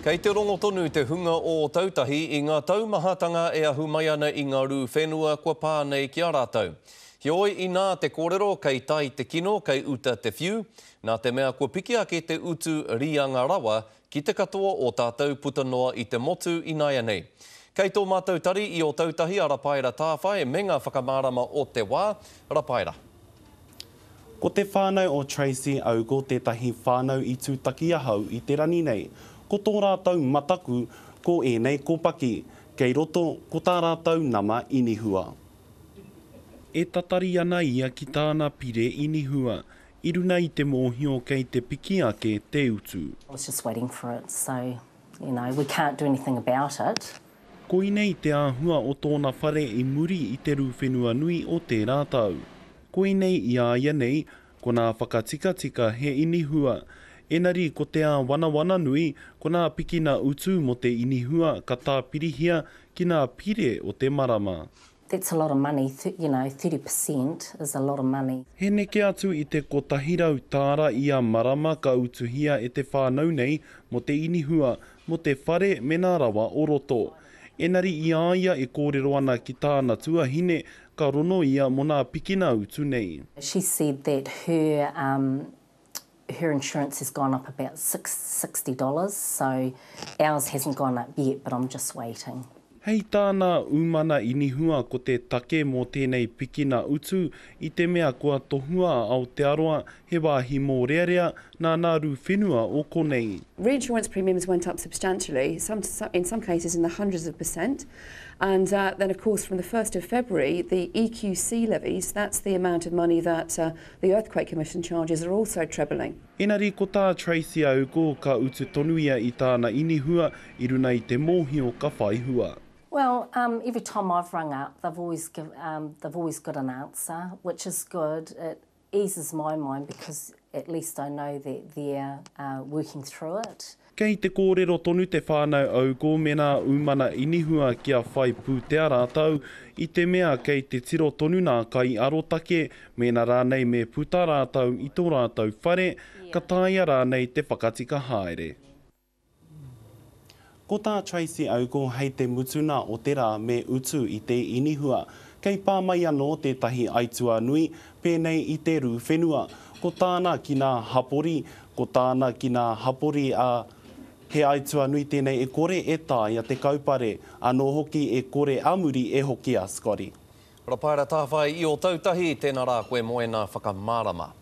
Kei te rongo tonu te hunga o Ōtautahi i ngā taumahatanga e ahu mai ana i ngā rū whenua kua pā nei ki a rātou. Heoi, inā te kōrero, kei tai te kino, kei uta te whiu, nā te mea kua piki ake te utu rīanga rawa ki te katoa o tātou puta noa i te motu ināianei. Kei tō mātou tari i Ōtautahi a Rapaera Tāwhai me ngā whakamārama o te wā. Rapaera. Ko te whānau o Tracey Ogle tētahi whānau i tūtaki ahau i te rani nei. Ko tō rātou mataku ko ēnei kōpaki, kei roto ko tā rātou nama inihua. E tatari ana ia ki tāna pire inihua, i runa i te mōhio kei te piki ake te utu. I was just waiting for it, so, you know, we can't do anything about it. Koinei te āhua o tōna whare i muri i te rū whenua nui o tērā tau. Koinei i a ia nei, ko nā whakatikatika he inihua. Enari ko te āwanawana nui, ko nā pikina utu mō te inihua ka tāpirihia ki nā pire o te marama. That's a lot of money, you know, 30% is a lot of money. He neke atu i te 100 tāra ia marama ka utuhia e te whānau nei mō te inihua, mō te whare me nā rawa o roto. Enari i a ia e kōrero ana ki tāna tuahine, ka rono ia mō nā pikina utu nei. She said that her um her insurance has gone up about $60, so ours hasn't gone up yet, but I'm just waiting. Hei tāna umana inihua ko te take mō tēnei pikina utu i te mea kua tohua a Aotearoa he wāhi mōrearea nā nā rū whenua o konei. Reinsurance premiums went up substantially, some, in some cases in the hundreds of percent, and uh, then of course from the 1st of February the EQC levies, that's the amount of money that uh, The Earthquake Commission charges are also trebling. Engari ko tā Tracey Ogle ka utu tonu ia i tāna inihua i runa i te mōhio ka whai hua. Well, um, every time I've rung up, they've always give, um, they've always got an answer, which is good. It eases my mind because at least I know that they're uh, working through it. Kei te kōrero tonu te whānau Ogle me nā umana inihua kia whai pūtea rātou, i te mea kei te tiro tonu nā kaiarotake mēnā rānei me puta rātou i tō rātou whare, ka taea rānei te whakatika haere. Ko tā Tracey Ogle hei te mutuna o te rā me utu i te inihua. Kei pā mai anō tētahi aituā nui, pēnei i te rū whenua. Ko tāna ki nā hapori, ko tāna ki nā hapori ā, he aituā nui tēnei e kore e taea te kaupare. Anō hoki e kore a muri e hoki a Scotty. Rapaera Tawhai i Ōtautahi, tēnā rā koe mō ēnā whakamārama.